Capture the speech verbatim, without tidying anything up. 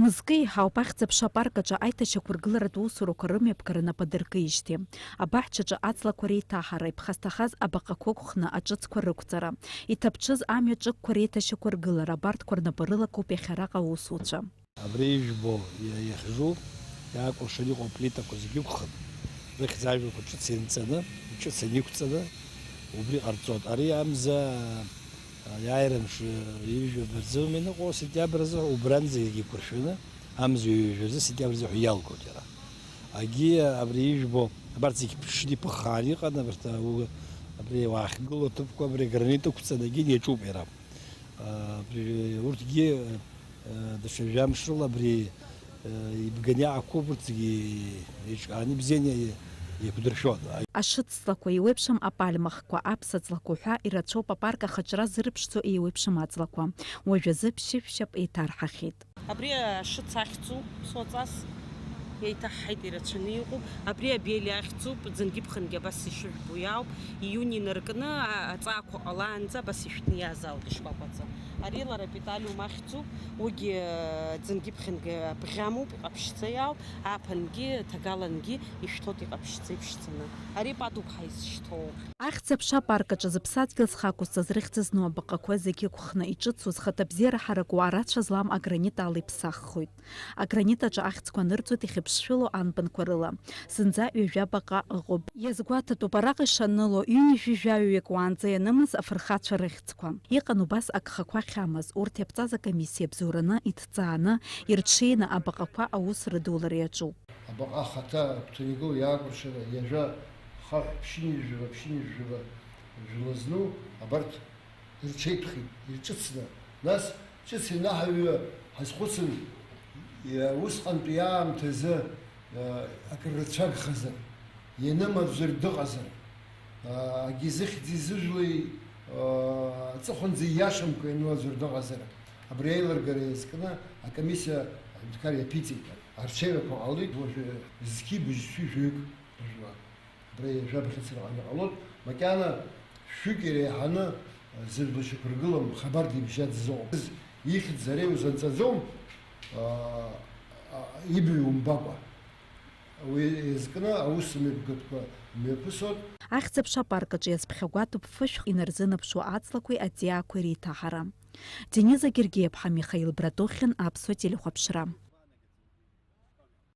Мызкы еиҳауп ахьӡ-аԥша апарк аҿы аиҭашьақәыргыларатә усурақәа рымҩаԥгара нап адыркижьҭеи. Абаҳчаҿы аҵлақәа реиҭаҳара, иԥхасҭахаз абаҟақәа ықәхны аҿыцқәа рықәҵара, иҭаԥҽыз амҩа ҿыкқәа реиҭашьақәыргылара, абарҭқәа рнапы рылакуп иахьа араҟа аусуцәа. Абри ижәбо иа-, иахьжу, иаакәыршан иҟоу аплитақәа зегьы ықәхын, рыхьӡ-ажәлақәа ҿыц ианҵаны, иҿыц аниқәҵаны, убри ҟарҵоит. Ари амза, а, иааира мшы ҩажәа рзы ианыҟоу, сентиабр азы убранӡа иқәыршәаны, амза ҩажәа рзы, сентиабр азы ҳәа иалгоит иара. Агьи абри ижәбо, абарҭ зегь ԥшны иԥыххааны иҟан, абарҭ, а, у-, абри уаахгылоу аҭыԥқәа, абри агранит ықәҵаны, агьи иаҿуп иара. А, абри, урҭгьы, а, даҽа жәамш рыла абри, а, ибганы иаақәоуп, урҭ зегьы еиҿкааны ибзианы еиқәдыршәон. Ашыцлақәа еиуеиԥшым апальма хқәа, аԥсаҵлақәа ҳәа ирацәоуп апарк ахаҿра зырԥшӡо еиуеиԥшым аҵлақәа. Уажәазы ԥшьышә шьап еиҭарҳахьеит. Абри ашыц ахьӡуп, ԥсуаҵас еиҭаҳҳаит, ирацәаны иҟоуп. Абри абели ахьӡуп, ӡынгьы ԥхынгьы абас ишыжәбо иаауп. Июни инаркны, а-, аҵаақәа ҟалаанӡа абас ишәҭны иаазаауеит ишкәакәаӡа. Ари лара епиталиум ахьӡуп, уигьы, э, ӡынгьы ԥхынгьы абӷьамоуп, иҟаԥшьӡа иаауп, ааԥынгьы, ҭагалангьы ишәҭоит, иҟаԥшьӡа иԥшӡаны. Ари Падуԥҳа изышьҭоуп. Ахьӡ-аԥша апарк аҿы зыԥсадгьыл зхы ақәызҵаз рыхьӡ зну абаҟақәа зегьы ықәхны иҿыцу, зхаҭабзиара ҳараку арацәа злам агранит ала иԥсаххоит. Агранит аҿы ахьӡқәа анырҵоит ихьыԥшшәылоу анбанқәа рыла. Зынӡа ҩажәа баҟа ыҟоуп. Иазгәаҭатәуп, араҟа ишаныло, ҩынҩажәи жәаҩык уаанӡа ианымыз афырхацәа рыхьӡқәа. Иҟан убас агхақәа ахьамаз, урҭ иаԥҵаз акомиссиа бзоураны, иҭҵааны, ирҽеины абаҟақәа аус рыдулара иаҿуп. Абаҟа ахаҭа агәҭаны игылоу иаакәыршара ҩажәа хаҳә ԥшьынҩажәаба, ԥшьынҩажәаба жәла зну абарҭ ирҽеитәхеит, ирҿыцны. Нас ҿыц ианаҳаҩы ҳазхәыцын, иа-, усҟантәи аамҭазы, а, акыр рцәагхазар, ианымаӡәзар дыҟазар, а, агьи зыхьӡи зыжәлеи, а, аҵыхәанӡа ииашамкәа иануаӡәыр дыҟазар, абри аилыргара иазкны акомиссиа аҳәынҭқар иаԥиҵеит. Арҽеирақәа ҟалеит, уажәы зқьи быжьцәи жәаҩык рыжәла. Абра ҩажәа бӷьыцра ҟаны ҟалоит, макьана шәҩык иреиҳаны зыжәла шьақәыргылам, хабар дибжьаӡ зыҟоуп. Ихьӡ ара иузанҵаӡом, аа, ибаҩ умбакәа. Уи иазкны аус мҩаԥгатәқәа мҩаԥысуеит. Ахьӡ-аԥша апарк аҿы иазԥхьагәатәуп фышәҟ инарзынаԥшуа аҵлақәеи аҵиаақәеи реиҭаҳара. Дениза Гергиаԥҳа, Михаил Братухин, Аԥсуа телехәаԥшра.